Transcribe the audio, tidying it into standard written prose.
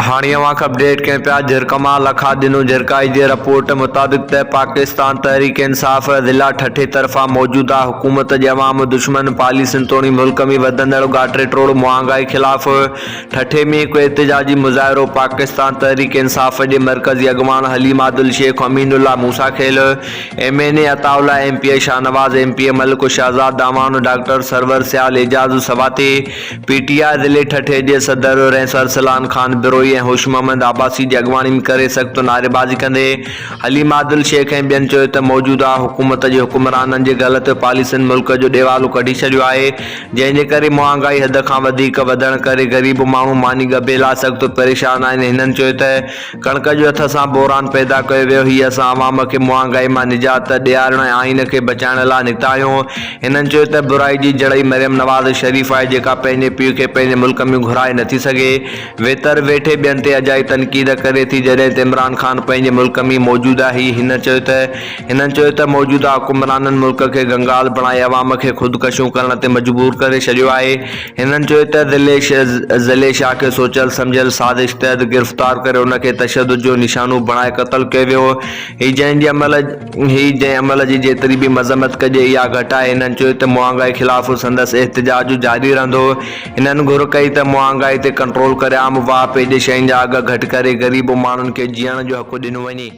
هاڻي اوهان کي اپڊيٽ ڪيون پيا جھرڪ مان لکا ڏنو جھرڪائي جي رپورٽ مطابق ته پاڪستان تحريڪ انصاف ضلع ٺٽي طرفان موجوده حڪومت جي عوام دشمن پاليسين توڻي ملڪ ۾ وڌندڙ ڳاٽي ٽوڙ مهانگائي خلاف ٺٽي ۾ هڪ احتجاجي مظاهرو پاڪستان تحريڪ انصاف جي مرڪزي اڳواڻ Haleem Adil Sheikh Amin Ullah Musakhel, M N A Atta Ullah, M P A Shahnawaz, M P A Malik Shahzad Dawan, doctor Sarwar Sial, Ejaz Swati, P T I ضلعي ٺٽي جي صدر رئيس ارسلان خان بروهي ۽ هوش محمد عباسي جي اڳواڻي ۾ ڪري سخت نعريبازي ڪندي حليم عادل شيخ ۽ ٻين چيو ته موجوده حڪومت جي حڪمرانن جي غلط پاليسين ملڪ جو ڏيوالو ڪڍي ڇڏيو آهي جنهن جي ڪري مهانگائي حد کان وڌيڪ وڌڻ ڪري غريب ماڻهو ماني ڳڀي لاء سخت پريشان آهن هنن چيو ته ڪڻڪ جو هٿ سان بحران پيدا ڪيو ويو هي اسان عوام کي مهانگائي مان نجات ڏيارڻ ۽ آئين کي بچائڻ لاء نڪتا آهيون. هنن چيو ته برائي جي جڙ ئي مريم نواز شريف آهي جيڪا پنهنجي پيء کي پنهنجي ملڪ ۾ گهرائي نٿي سگهي ويتر ويٺي ٻين تي اجائي تنقيد ڪري ٿي جڏهن ته عمران خان پنهنجي ملڪ ۾ موجود آهي هن چيو ته هنن چيو ته موجوده حڪمرانن ملڪ کي گنگال بڻائي عوام کي خودڪشيون ڪرڻ تي مجبور ڪري ڇڏيو آهي. هنن چيو ته ضلعي شاهه کي سوچيل سمجهيل سازش تحت گرفتار ڪري ان کي تشدد جو نشانو بڻائي قتل ڪيو ويو هي جنهن جي عمل هي جنهن عمل جي جيتري به مذمت ڪجي اها گهٽ آهي هنن چيو ته مهانگائي خلاف سندس احتجاج جاري رهندو هنن گهر ڪئي ته مهانگائي تي ڪنٽرول ڪري عام واهپي جي شين جا اگهه گهٽ ڪري غريب ماڻهن کي جيئڻ جو حق ڏنو وڃي.